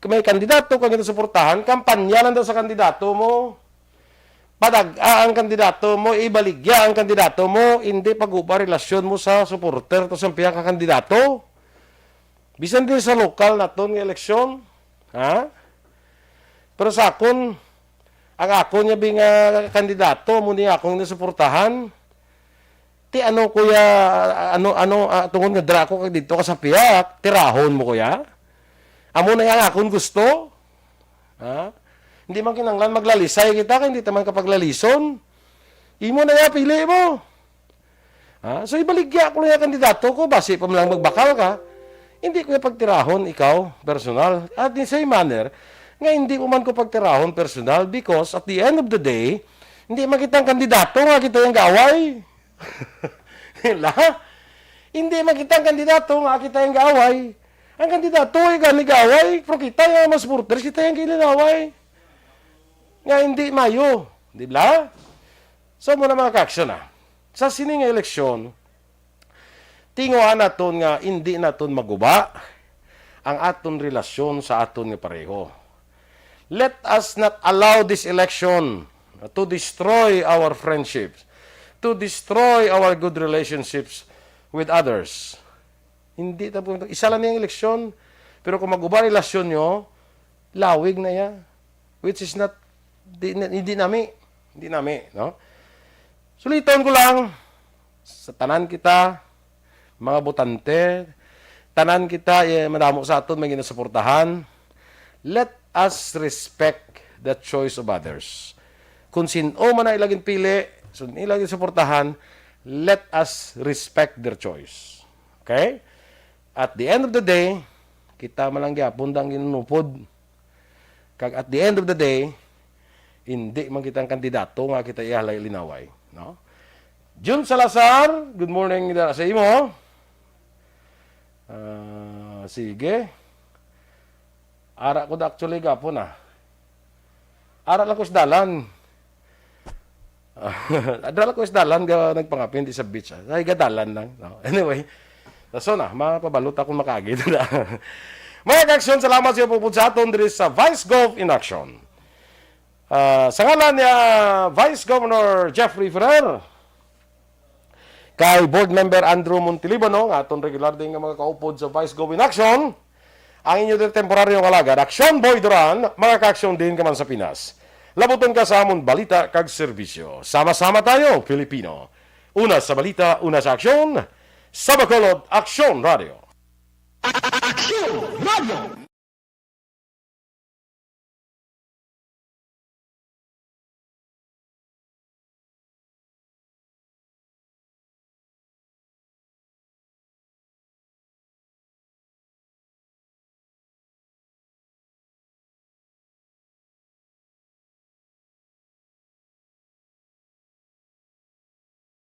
may kandidato ka ginasuportahan, kampanya lang daw sa kandidato mo. Padag-a ang kandidato mo, ibaligya ang kandidato mo, hindi paguba relasyon mo sa supporter to sa pihak nga kandidato. Bisan din sa lokal naton nga eleksyon, ha? Pero sa akon, ang akon nga bi nga kandidato mo ni akong nasuportahan, ti ano kuya, ano ano ah, tungod nga dra ko kag didto ka sa pihak, tirahon mo kuya. Amo na yang akon gusto. Ha? Hindi man kinanglan maglalisay kita kay hindi ta man kapaglalison. Imo na ya pili mo. Ha? So ibaligya ko na yung kandidato ko, basi pa man lang magbakal ka. Hindi ko yung pagtirahon ikaw, personal. At in same manner, nga hindi mo man ko pagtirahon personal because at the end of the day, hindi man kitang kandidato nga kita yung gaaway. Diba? Hindi man kitang kandidato nga kita yung gaaway. Ang kandidato ay gani gaaway, pero kita yung mga supporters, kita yung ginagaaway. Nga hindi mayo, di ba? So, muna mga kaaksyon, ah. Sa sini nga eleksyon, tinguhaan naton nga hindi naton maguba ang aton relasyon sa aton nga pareho. Let us not allow this election to destroy our friendships, to destroy our good relationships with others. Hindi ta po, isa lang yung eleksyon, pero kung maguba ang relasyon nyo, lawig na ya. Which is not, di, hindi nami, hindi nami, no? Suliton ko lang, sa tanan kita, mga botante, tanan kita, eh, madamo sa aton, may ginasuportahan. Let us respect the choice of others. Kung sino man ang ilang pili, kung ilang suportahan, let us respect their choice. Okay? At the end of the day, kita man lang gyapon ang ginunupod. Kag at the end of the day, hindi man kita ang kandidato nga kita ihalay linaway, no? Jun Salazar, good morning dira sa imo. Ah, sige. Ara ko da actually gapon, ah. Ara lang ko sa dalan. Adra lang ko sa dalan nga nagpangapin di sa beach, ah. Ay, gadalan lang, no? Anyway, so na, mapabalot ako makaagi na. Mga kaaksyon, salamat sa iyo pupud sa aton diri sa Vice Gov in Action. Ah, sa ngalan niya, Vice Governor Jeffrey Ferrer, kay Board Member Andrew Montelibano, nga aton regular din nga mga kaupod sa Vice Gov in Action, ang inyo din temporaryo nga alagad, Action Boy Duran, mga kaaksyon din ka man sa Pinas. Labuton ka sa amon balita kag serbisyo. Sama-sama tayo, Pilipino. Una sa balita, una sa aksyon. Sa Bacolod, Aksyon Radio. Aksyon Radio.